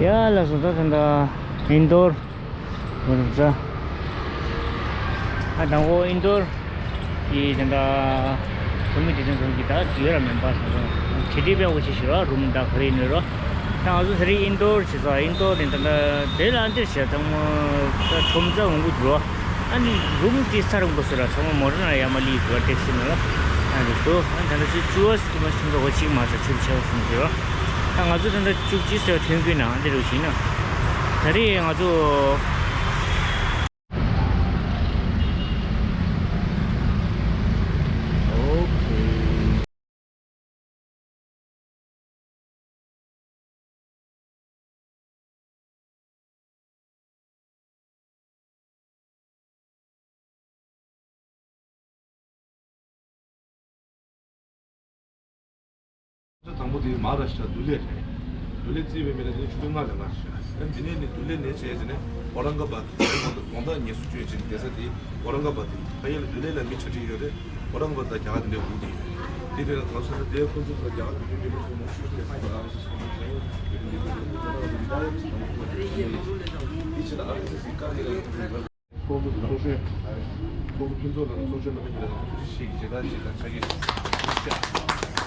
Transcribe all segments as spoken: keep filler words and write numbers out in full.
ཡ་ལགས་སོ། ད་ད་ད་ཨིན་དོར་ང་ཚོ་ཨ་དང་པོ་ཨིན་དོར་གྱི་ད་ད་བོད་མི་སྡེ་ཚན་ཁང་གི་ད་ཡོད་ར་མེད་པ་སོང་ཙང་ཁྲིད་ཁྲིད་པའི་འོ་ཆེ་ཞུ་ར་རུམ་ད་ག་རེ་ནོར་རོ། ད་ང་ཚོ་ད་རེས་ཨིན་དོར་བྱེད་ས་ཨིན་དོར་ནས་ད་ད་དེ་ལ་འདིར་བྱས་ད་མོ་ད་ཁྲོམ་རྩ་འོང་གི་འདུག་རོ། ཨ་ནི་རུམ་དེ་ས་རུང་པོ་ཟེར་ར་ཚང་མ་མོ་ཊ་ནང་ཡར་མར་སླེབས་འདུག་ཊེག་སི་ནང་ལ། ཨ་འདུག་སོ། ཨ་ད་ལྟ་ཚོད་བཅུ་པ་ཟེར་མ་ཤིང་ཚོ་འོ་གཅིག་མ་ཟ་ཆུ་ཆེ་བ་སོང་ཟེར་རོ། ད་ང་ཚོ་ད་ལྟ་བཅུ་གཅིག་ཟེར་བ་ཐོན་གི་ན་འདི་རུ་ཞིག་ན། ད་རེས་ང་ཚོ། ཨོ་ཁེ། དང་པོ་དེ་མ་ར་ཤ་དུ་ལེ་རེད། དུ་ལེ་རྩིས་པའི་མི་ལ་དེ་ཆུ་ཚོད་ལྔ་ལས་མ་ར་ཤ། ཨ་དེ་ནས་ནི་དུ་ལེ་ནས་བྱས་ཏེ་ནས་ཨོ་རང་ག་བཱད་དེ་དགོང་དག་ཉལ་གསོ་བྱོས་ཅིང་བསྡད་ས་དེ་ཨོ་རང་ག་བཱད་དེ་ཕ་ཡུལ་དུ་ལེ་ལ་མི་ཆ་ཁྲིད་ཡོད་རེད། ཨོ་རང་ག་བཱད་དང་རྒྱ་གར་དེ་འདྲའི་འགུག་དེ་ཡོད། དེ་དེ་ང་ཚོ་ལ་དེ་ཁོ་ཚོ་ལ་རྒྱ་གར་དུ་དུ་ལེ་ཚོ་མང་ཤོས་དེ་ཁོ་ཚོ་ཨ་རི་སི་སོང་ནས་ཡོད། དེ་དེ་ཁོ་ཚོ་ལ་དེ་ད་ཡོད་ཚོ་དང་ཁོ་ཚོ་དེ་ཆེ་ལ་ཨ་རི་སི་སི་ཀ་རེ་ལ། ཚོགས་འདུ་ཚོགས་གཞོན། ཚོགས་འདུ་ཕུན་ཚོགས་དང་ཚོགས་གཞོན་རྣམ་པ་གཉིས་ལ་ཐུགས་རྗེ་ཆེ་ཞེས་བྱེད་སྟངས་ཅིག་དང་ཆ་རྐྱེན་ཞིག་ཞུ་བྱ།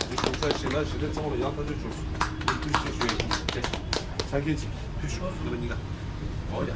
འདི་གཞུང་ས་ཞེ་ན་ཞེ་ལས་གཙང་བོར་ཡག་ཐག་ཆོད་བྱུང་སོང་། ཐུགས་རྗེ་ཆེ་ཞུ་ཡ་ཡིན། ཆ་རྐྱེན་ཅིག་ཕུལ་ཤོག་རྣམ་པ་གཉིས་ཀ། ཨོ་ཡ།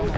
སོ།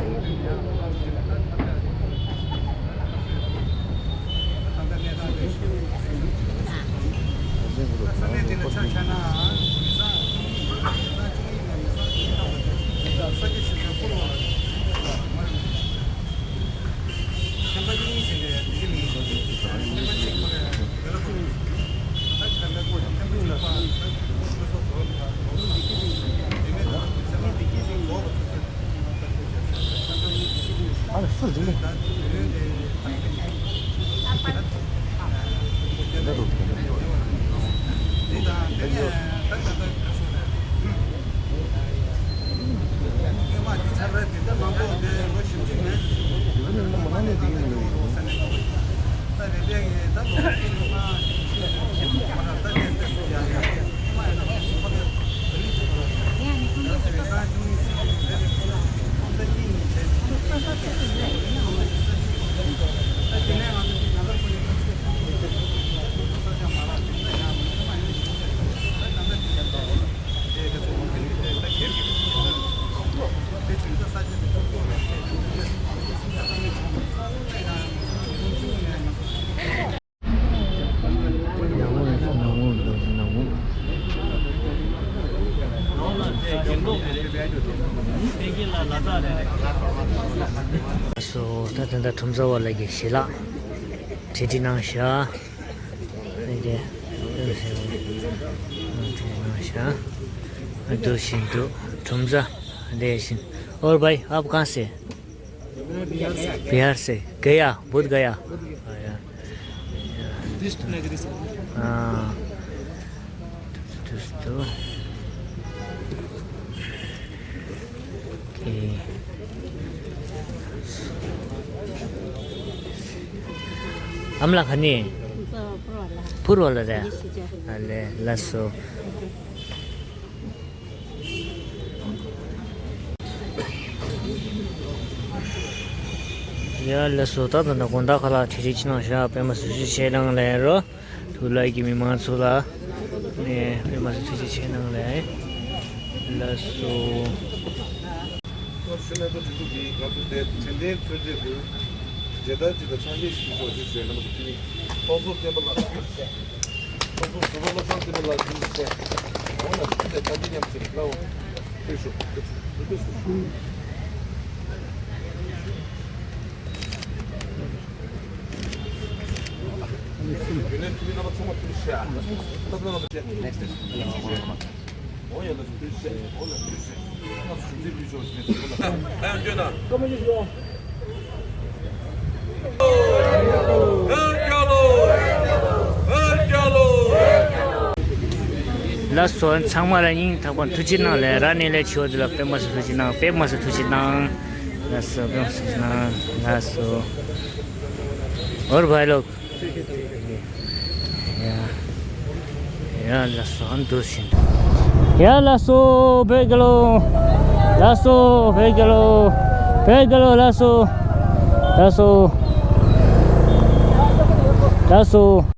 ད་ད་ལྟ་ཁྲོམ་ས་བ་ལ་གི་ཞལ་ལག་ཁྲིད་ཁྲིད་གནང་ཤག་ཨ་ནི་དེ་ཁྲིད་གནང་ཤག་འདུག་བཞིན་འདུག་ཁྲོམ་ས་འདི་བཞིན། और भाई, आप कहाँ से? बिहार से। गया, बोध गया। हाँ यार। दुष्ट नगरी से। हाँ। दुष्ट। ओके। अमला खानी? पुरवाला। पुरवाला रे। अले, लसो। ཡ་ལགས་སོ། ད་ད་ནི་དགོང་དག་ཁ་ལག་ཁྲིད་ཁྲིད་ཅིག་གནང་ཤག་པད་མ་སུ་ཞིག་ཆེ་ནང་ལ་རོ། ཐུགས་ལ་གི་མི་མང་ཚོ་ལ་ནས་པད་མ་སུ་ཁྲིད་ཁྲིད་ཆེ་ནང་ལ། ལགས་སོ། སྔར་ཤུལ་ནས་ཚོ་དེ་ཚོ་གིས་ང་ཚོ་དེ་དྲན་རྟེན་མཚོན་བྱེད་དུ་མཇལ་དར་ཅིག་དང་ཕྱག་འཁྱེར་ཞིག་འཇོག་ཅིག་ཞུས། རྣམ་པ་ཚོ་ཐུགས་ཉིད་ཚོགས་གཙོ་བསྟན་པ་ལགས། ཚོགས་གཙོ་ཟུར་པ་བློ་བཟང་བསྟན་པ་ལགས་ཀྱིས་བཤད། འོ་ན་ཚུལ་དེ་ད་འདི་མཉམ་ཞིག་ལ་འོ། ཕེབས་ཤོག་ཕེབས་ཤོག་ཕེབས་ཤོག་ཡུན་ནན་འཐུས་མི་རྣམ་པ་ཚང་མ་ཕེབས་ཤོག་ཨ། ད་ཚང་མ་ཕེབས་ཤོག་འོ་ཡ་ལགས་སོ། འཐུས་ཤོག་འོ་ལགས་སོ། འཐུས་ཤོག་ང་ཚོ་ཞུ་མཛད་ཕུལ་ཆོག་ཞུ་མཛད་ཕུལ་ལགས། ཨ་ཡང་བསྐྱོད་ན། བོད་རྒྱལ་ལོ། བོད་རྒྱལ་ལོ། བོད་རྒྱལ་ལོ། ལགས་སོ། ཚང་མ་ལ་སྙིང་ཐག་པ་ཐུགས་རྗེ་གནང་ལགས། ར་ནས་ལས་ཆེ་བ་འདི་ལ་པད་མ་སུ་ཐུགས་རྗེ་གནང་། པད་མ་སུ་ཐུགས་རྗེ་གནང་། ལགས་སོ། པད་མ་སུ་ཐུགས་རྗེ་གནང་། ལགས་སོ། और भाई लोग। ཡ། ཡ་ལགས་སོ། ཨ་འདུག་ཟིན། ཡ་ལགས་སོ། བོད་རྒྱལ་ལོ། ལགས་སོ། བོད་རྒྱལ་ལོ། བོད་རྒྱལ་ལོ། ལགས་སོ། ལགས་སོ། ལགས་སོ།